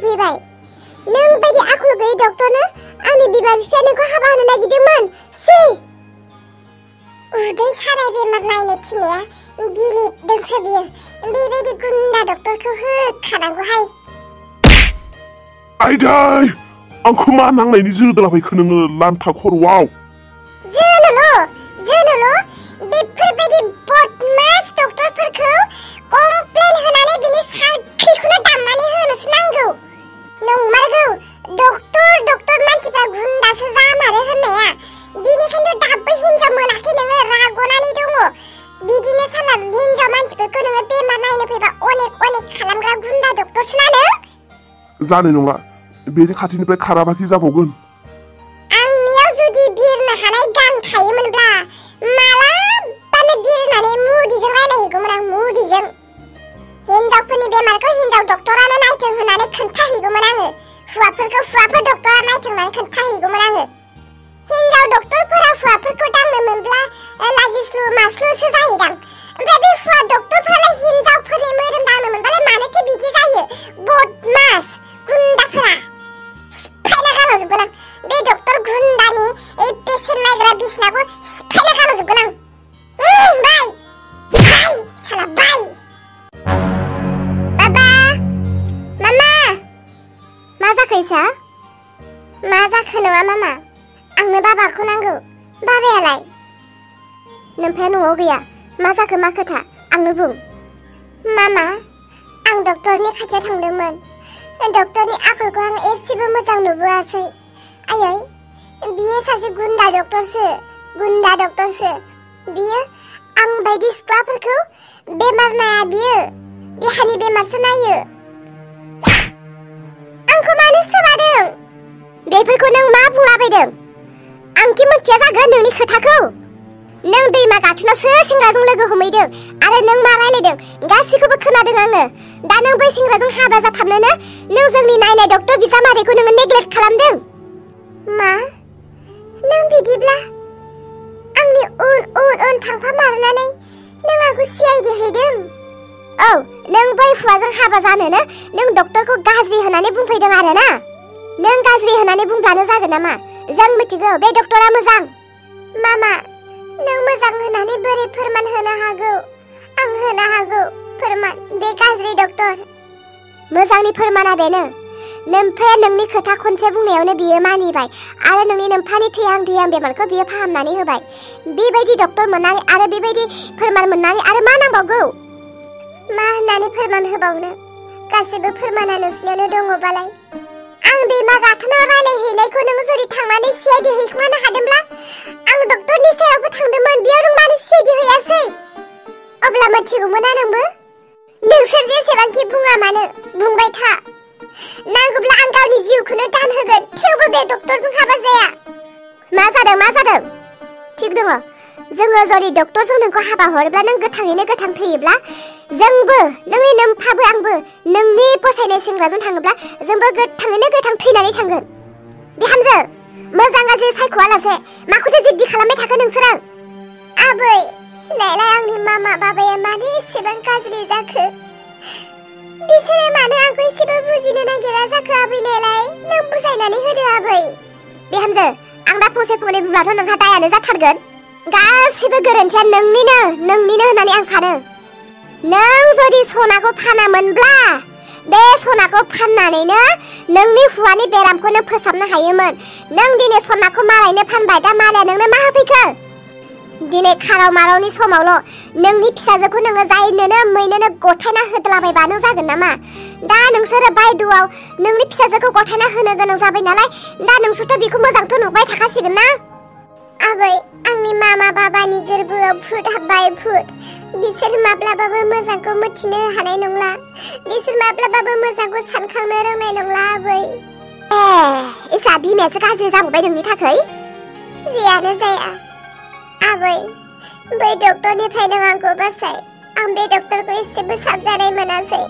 फैबाय नों बायदि आखल गैयै डक्टरनो आंनि बिमा बिफाया नोंखौ हाबा होनो नागिरदोंमोन सि उदै सानाय बेमार नायनो थिननाया गिलिरदोंसो बियो बेबायदि गुन्दा डक्टरखौ होखानांगौहाय आइदै आंखौ मा नांनायनि जोदोला फैखो नोङो लान्था खर'आव जोनोल' बेफोरबायदि बदमास डक्टरफोरखौ कमप्लेन होनानै बिनि साख्रिखौनो दामनानै होनोसो नांगौ नंमारगौ डक्टर मानसिफ्रा गुन्दासो जामारो होननाया बिनिखायनो दाबो हिनजाव मोनाखै नोङो रागनानै दङ बिदिनो साला हिनजाव मानसिफोरखौ नोङो बेमार नायनो फैबा अनेक खालामग्रा गुन्दा डक्टरसो ना नों जानाय नंला बेनि खाथिनिफ्राय खाराबाखि जाबावगोन आंनियाव जुदि बिरनो हानाय गान थायोमोनब्ला मालाबानो बिरनानै मुदिजों रायलायहैगौमोन आं मुदिजों हिनजावफोरनि बेमारखौ हिनजाव डक्टरानो नायथों होननानै खोन्थाहैगौमोन आङो हौवाफोर डक्टरा नायथों होननानै खोन्थाहैगौमोन आङो हिनजाव डक्टरफोरा हौवाफोरखौ दांनो मोनब्ला लाजिस्लु मास्लुसो जायोदां ओमफ्राय बे हौवा डक्टरफोरालाय हिनजावफोरनि मोदोम दांनो मोनबालाय मानोथो बिदि जायो बदमास गुन्दाफोरा सिफायना गालांजोबगोन आं बे डक्टर गुन्दानि पेसेन्ट नायग्रा बिसनाखौ सिफायना गालांजोबगोन आं बाय साला बाय बाबा मामा मा जाखो इसा मा जाखो नङा मामा आंनो बाबाखौ नांगौ बाबायालाय नोमफाया न'आव गैया मा जाखो मा खोथा आंनो बुं मामा आं डक्टरनि खाथियाव थांदोंमोन डक्टरनि आखलखौ आं एसेबो मोजां नुबोआसै आयै बियो सासे गुन्दा डक्टरसो बियो आं बायदि सिख्लाफोरखौ बेमार नाया बियो देहानि बेमारसो नायो आंखौ मानो सोबादों बेफोरखौ नों मा बुंलाबायदों आंखि मिथिया जागोन नोंनि खोथाखौ नों दैमा गाथोनाव सोर सेंग्राजों लोगो हमहैदों आरो नों मा रायलायदों गासिखौबो खोनादों आङो दा नों बै सेंग्राजों हाबा जाथारनोनो नों जोंनि नायनाय डक्टर बिजामादैखौ नोङो नेग्लेक्ट खालामदों मा नों बिदिब्ला आंनि उन थांफामारनानै नों आंखौ सिआइडि हैदों औ नों बै हौवाजों हाबा जानोनो नों डक्टरखौ गाज्रि होननानै बुंफैदों आरोना नों गाज्रि होननानै बुंब्लानो जागोन नामा जों मिथिगौ बे डक्टरा मोजां मामा नों मोजां होननानै बोरै फोरमान होनो हागौ आं होनो हागौ फोरमान बे गाज्रि डक्टर मोजांनि फोरमाना बेनो नोमफाया नोंनि खोथा खनसे बुंनायावनो बियो मानिबाय आरो नोंनि नोमफानि थैहां बेमारखौ बियो फाहामनानै होबाय बेबायदि डक्टर मोननानै आरो बेबायदि फोरमान मोननानै आरो मा नांबावगौ मा होननानै फोरमान होबावनो गासैबो फोरमाना नोंसिनावनो दङबालाय आं दैमा गाथोनाव रायलायहैनायखौ नों जुदि थांनानै सिआइडि हैखोमानो हादोंब्ला आं डक्टरनि सायावबो थांदोंमोन बेयाव नों मानो सिआइडि हैयासै अब्ला मिथिगौमोन ना नोंबो नोंसोर जेसेबांखि बुङा मानो बुंबाय था नांगौब्ला आं गावनि जिउखौनो दान होगोन थेवबो बे डक्टरजों हाबा जाया मा जादों थिग दङ जोङो जुदि डक्टरजों नोंखौ हाबा हरोब्ला नों गोथाङैनो गोथां थैयोब्ला जोंबो नोंनि नोमफाबो आंबो नोंनि फसायनाय सेंग्राजों थाङोब्ला जोंबो गोथाङैनो गोथां थैनानै थांगोन बिहामजो मोजां गाज्रि सायख'आलासे माखौथो जिद्दि खालामबाय थाखो नोंसोरो आबै नायलाय आंनि मामा बाबाया मानो एसेबां गाज्रि जाखो बिसोरो मानो आंखौ एसेबो बुजिनो नागिरा जाखो आबै नायलाय नों बुजायनानै होदो आबै बिहामजो आं दा फंसे फंनै बुंब्लाथ' नोंहा दायानो जाथारगोन गासैबो गोरोन्थिया नोंनिनो होननानै आं सानो नों जुदि सनाखौ फानामोनब्ला बे सनाखौ फाननानैनो नोंनि हौवानि बेरामखौ नों फोसाबनो हायोमोन नों दिनै सनाखौ मालायनो फानबाय दा मालाया नोंनो मा होफैखो दिनै खाराव मारावनि समावल' नोंनि फिसाजोखौ नोङो जायनोनो मैनोनो गथायना होदलाबायबा नों जागोन नामा दा नोंसोरो बायद'आव नोंनि फिसाजोखौ गथायना होनो गोनां जाबाय नालाय दा नोंसोरथ' बेखौ मोजांथ' नुबाय थाखासिगोन ना आबै आंनि मामा बाबानि गोरबोआव भुत हाबबाय भुत बिसोर माब्लाबाबो मोजांखौ मिथिनो हानाय नंला बिसोर माब्लाबाबो मोजांखौ सानखांनो रोंनाय नंला आबै इसा बिमायासो गाज्रि जाबोबाय नोंनि थाखाय जेयानो जाया आबै बै डक्टरनिफ्राय नों आंखौ बासाय आं बे डक्टरखौ एसेबो साबजानाय मोनासै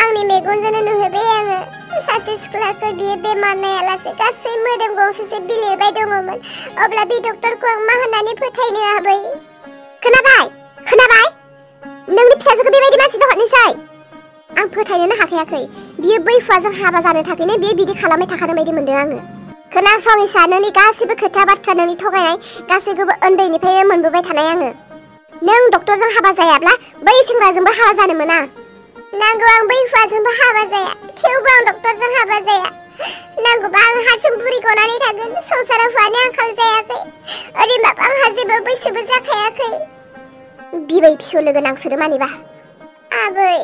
आंनि मेगनजोंनो नुहैबाय आङो सासे सिख्लाखौ बियो बेमार नायालासे गासै मोदोम गंसेसो बिलिरबाय दङमोन अब्ला बे डक्टरखौ आं मा होननानै फोथायनो आबै खोनाबाय नोंनि फिसाजोखौ बेबायदि मानसिनो हरनोसै आं फोथायनोनो हाखायाखै बियो बै हुवाजों हाबा जानो थाखायनो बियो बिदि खालामबाय थाखादों बायदि मोनदों आङो। खोनासं इसा, नोंनि गासैबो खोथा बाथ्रा, नोंनि थगायनाय गासैखौबो उन्दैनिफ्रायनो मोनबोबाय थानाय आङो। नों डक्टरजों हाबा जायाब्ला बै सेंग्राजोंबो हाबा जानो मोना। नांगौ आं बै हुवाजोंबो हाबा जाया, थेवबो आं डक्टरजों हाबा जाया। नांगौबा आं हारसिं बुरि गनानै थागोन। संसाराव हुवानि आंखाल जायाखै, ओरैनोबाबो आंहा जेबो बैसोबो जाखायाखै। बिबै फिसौ लोगो नांसोदो मानिबा। आबै।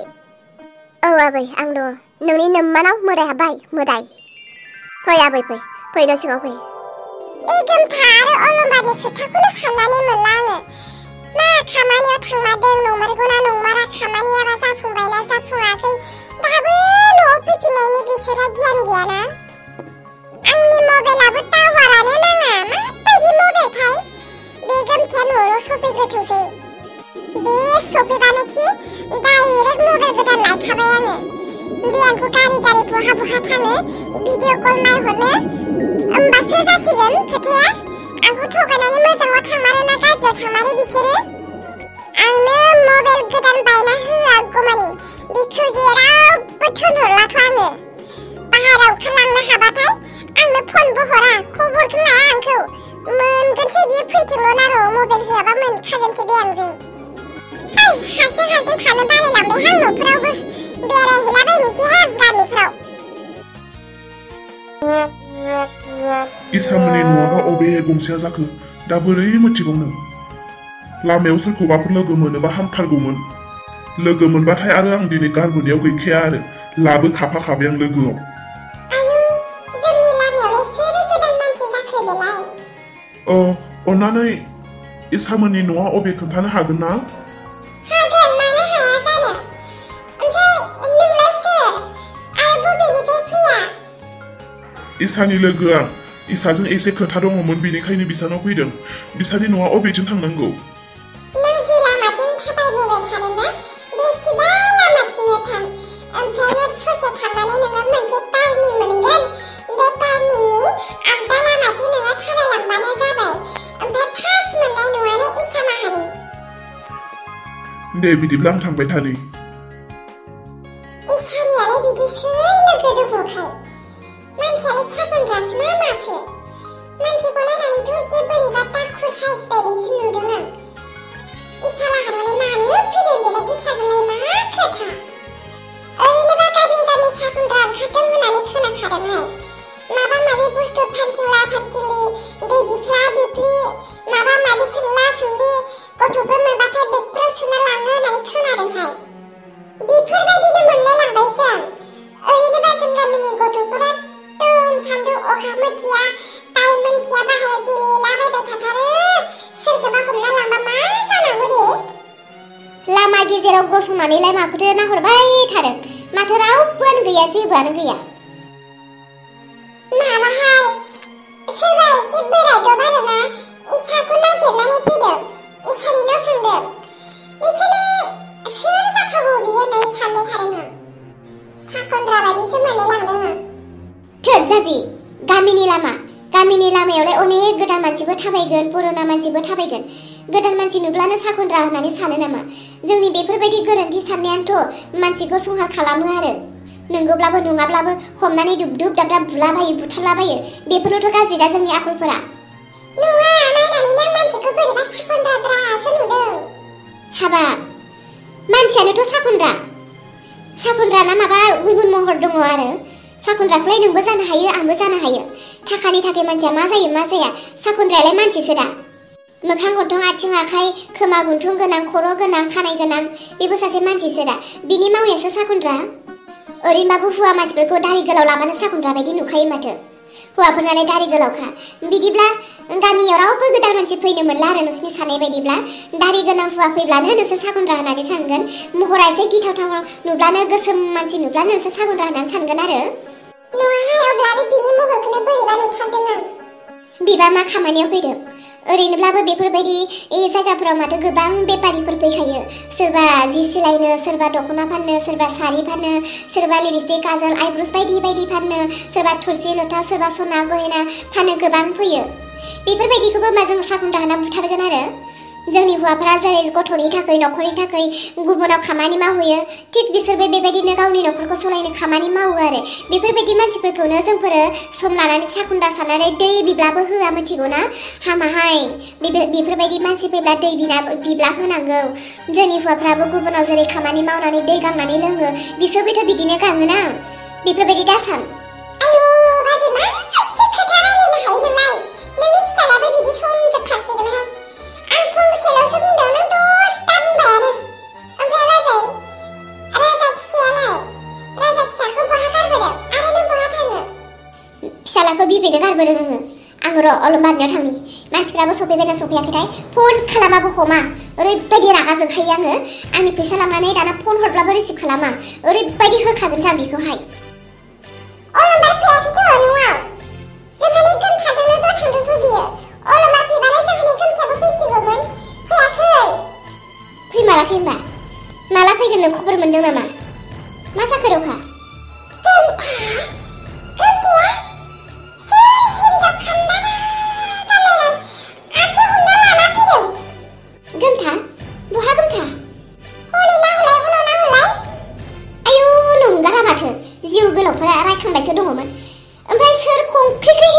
औ आबै, आं दङ। नोंनि नोम्मानाव मोदाय हाबबाय, मोदाय। फै आबै फै, फै न' सिङाव फै। बेगोमथा आरो अलंबारनि खोथाखौनो साननानै मोनला आङो। मा खामानियाव थांमारदों, नंमारगौना नंमारा, खामानियाबा जाफुंबायना जाफुङाखै, दाबो न'आव फैफिननायनि बिसोरहा गियान गैयाना। आंनि मबाइलाबो टावारानो नाङा, माबायदि मबाइलथाय। बेगोमथाया न'आव सफैग्रोथोंसै। बे सफैबानोखि डाइरेक्ट मबाइल गोदान लायखाबाय आङो। बे आंखौ गारि बहा बहा थाङो भिडिअ कल नायहरनो, होमबासो जासिगोन खोथाया। आंखौ थगायनानै मोजाङाव थांमारो ना गाज्रियाव थांमारो बिसोरो। आंनो मबाइल गोदान बायना होआगौमानि बिखौ जेरावबो थिनहरलाथ' आङो। बाहेरायाव ओंखारलांनो हाबाथाय आंनो फनबो हरा, खबरखौनो लाया आंखौ। मोनगोनसै बियो फैथोंल' नार', मबाइल होआबा मोनखागोनसै बे आंजों। हारसिं हारसिं थानो बालायलांबायहां न'फोरावबो। बेरायहैलाबायनोसैहाय गामिफ्राव। इसामोननि न'आबा अबे गंसेया जाखो दा बोरै मिथिबावनो? लामायाव सोरखौबाफोर लोगो मोनोबा हामथारगौमोन। लोगो मोनबाथाय आरो आं दिनै गारबोनायाव गैखाया आरो लाबोखाफाखाबाय आं लोगोआव। आयौ, जोंनि लामायावलाय सोर गोदान मानसि जाखो बेलाय? अन्नानै इसामोननि न'आ अबे खोन्थानो हागोन ना? हागोन, मानो हाया जानो। ओमफ्राय नोंलाय सोर? आरो बबेनिफ्राय फैया? इसानि लोगोआ। इसाजों एसे खोथा दङमोन, बेनिखायनो बिसानाव फैदों। बिसानि न'आ अबेथिं थांनांगौ? नों जे लामाथिं थाबायबोबाय थादोंना, बे सिदा लामाथिंनो थां। ओमफ्राय ससे थांनानै नोङो मोनसे टार्निं मोनगोन। बे टार्निंनि आगदा लामाथिं नोङो थाबायलांबानो जाबाय। ओमफ्राय फार्स्ट मोननाय न'आनो इसा माहारि। दे बिदिब्ला आं थांबाय थानि। इसानियालाय बिदि सोर लोगो दङखाय? मानसियालाय साखुन्द्रासो ना मासो? मानसिखौ नायनानैथ' एसे बोरैबा दाखुर साइज बायदिसो नुदों आं। इसा लाहानालाय मानो फैदों बेलाय? इसाजोंलाय मा खोथा? ओरैनोबा गामि गामि साखुन्द्रा ओंखारदों होननानै खोनाखादोंहाय। माबा माबि बुस्थु फानथिंला फानथिंलि, दै बिफ्ला बिफ्लि, माबा माबि सोंला सोंलि, गथ'फोर मोनबाथाय बेगफोराव सोना लाङो होननानै खोनादोंहाय। बेफोरबायदिनो मोनलायलांबायसो आं। ओरैनोबा जों गामिनि गथ'फोरा सान्दुं अखा मिथिया, टाइम मिथिया, बाहेरायाव गेलेलाबायबाय थाथारो। सोरखौबा हमना लांबा मा जानांगौ दे? लामा गेजेराव गसंनानैलाय माखौथो नाहरबाय थादों? माथो रावबोआनो गैया, जेबोआनो गैया। माबाहाय, सोरबा एसे बोरायदब आरोना, इसाखौ नागिरनानै फैदों। इसानि न' सोंदों। बेखौनो सोर जाथावगौ बियो होननानै सानबाय थादों आं। साखुन्द्रा बायदिसो मोनलायलांदों आं। थोद जाबि, गामिनि लामायावलाय अनेक गोदान मानसिबो थाबायगोन, पुराना मानसिबो थाबायगोन। गोदान मानसि नुब्लानो साखुन्द्रा होननानै सानो नामा? जोंनि बेफोरबायदि गोरोन्थि साननायानोथ' मानसिखौ संहार खालामो आरो। नंगौब्लाबो नङाब्लाबो हमनानै दुब दुब दाब दाब बुलाबायो, बुथारलाबायो। बेफोरनोथ' गाज्रि दा जोंनि आखलफोरा। नङा, नायनानैनो आं मानसिखौ बोरैबा साखुन्द्राद्रासो नुदों। हाबाब, मानसियानोथ' साखुन्द्रा ना माबा गुबुन महर दङ आरो। साखुन्द्राखौलाय नोंबो जानो हायो, आंबो जानो हायो। थाखानि थाखाय मानसिया मा जायो मा जाया, साखुन्द्रायालाय मानसिसो दा। मोखां गन्थं, आथिं आखाइ, खोमा गुन्थुं गोनां, खर' गोनां, खानाय गोनां, बेबो सासे मानसिसो दा। बिनि मावनायासो साखुन्द्रा। ओरैनोबाबो हौवा मानसिफोरखौ दारि गोलाव लाबानो साखुन्द्रा बायदि नुखायो माथो। हौवाफोरनालाय दारि गोलावखा। बिदिब्ला गामियाव रावबो गोदान मानसि फैनो मोनला आरो नोंसिनि साननाय बायदिब्ला। दारि गोनां हौवा फैब्लानो नोंसोर साखुन्द्रा होननानै सानगोन। महरा एसे गिथावथाव नुब्लानो, गोसोम मानसि नुब्लानो नोंसोर साखुन्द्रा होननानै सानगोन आरो। नङाहाय, अब्लाबो बिनि महरखौनो बोरैबा नुथारदों आं। बिबा मा खामानियाव फैदों? ओरैनोब्लाबो बेफोरबायदि जायगाफोराव माथो गोबां बेफारिफोर फैखायो। सोरबा जि सिलायनो, सोरबा दख'ना फाननो, सोरबा सारि फाननो, सोरबा लिपस्टिक, काजल, आइब्र'स बायदि बायदि फाननो, सोरबा थुरसि लथा, सोरबा सना गहेना फानो, गोबां फैयो। बेफोरबायदिखौबो मा जों साखुन्द्रा होनना बुथारगोन आरो? जोंनि हौवाफोरा जेरै गथ'नि थाखाय न'खरनि थाखाय गुबुनाव खामानि मावहैयो थिग बिसोरबो बेबायदिनो गावनि न'खरखौ सालायनो खामानि मावो आरो बेफोरबायदि मानसिफोरखौनो जोंफोरो सम लानानै साखुन्दा सारनानै दै बिब्लाबो होआ मिथिगौना हामाहाय बेफोरबायदि मानसि फैब्ला दै बिब्ला होनांगौ जोंनि हौवाफ्राबो गुबुनाव जेरै खामानि मावनानै दै गांनानै लोङो बिसोरबोथ' बिदिनो गाङोना बेफोरबायदि दासान आयु बाजै मा खोथा रायलायनो हायो नोंलाय नोंनि फिसालायाबो बिदि समजोबखासिगोनहाय आं फंसेल'सो बुंदों नों दसथा बुंबायानो ओमफ्राय बाजै राजा फिसायालाय राजा फिसाखौ बहा गारबोदों आरो नों बहा थाङो फिसालाखौ बिबैनो गारबोदों आङो र' अलंबारनियाव थांनि मानसिफ्राबो सफैबायना सफैयाखैथाय फन खालामाबो हमा ओरैबायदि रागा जोंखायो आङो आंनि फैसा लांनानै दाना फन हरब्लाबो रिसिभ खालामा ओरैबायदि होखागोन जों बेखौहाय अलंबार फैयाखैथ' न'आव जोंहानि गोमथाजोंनो ज' थांदोंथ' बियो अलंबार फैबालाय जोंहानि गोमथायाबो फैसिगौमोन फैयाखै फैमाराखै होनबा माला फैगोन नों खबर मोनदों नामा मा जाखो रौखा गोमथा बहा गोमथा हनै नाहरलाय उनाव नाहरलाय आयु नंगारा माथो जिउ गोलावफोरा रायखांबायसो दङमोन ओमफ्राय सोर खंख्रिख्रि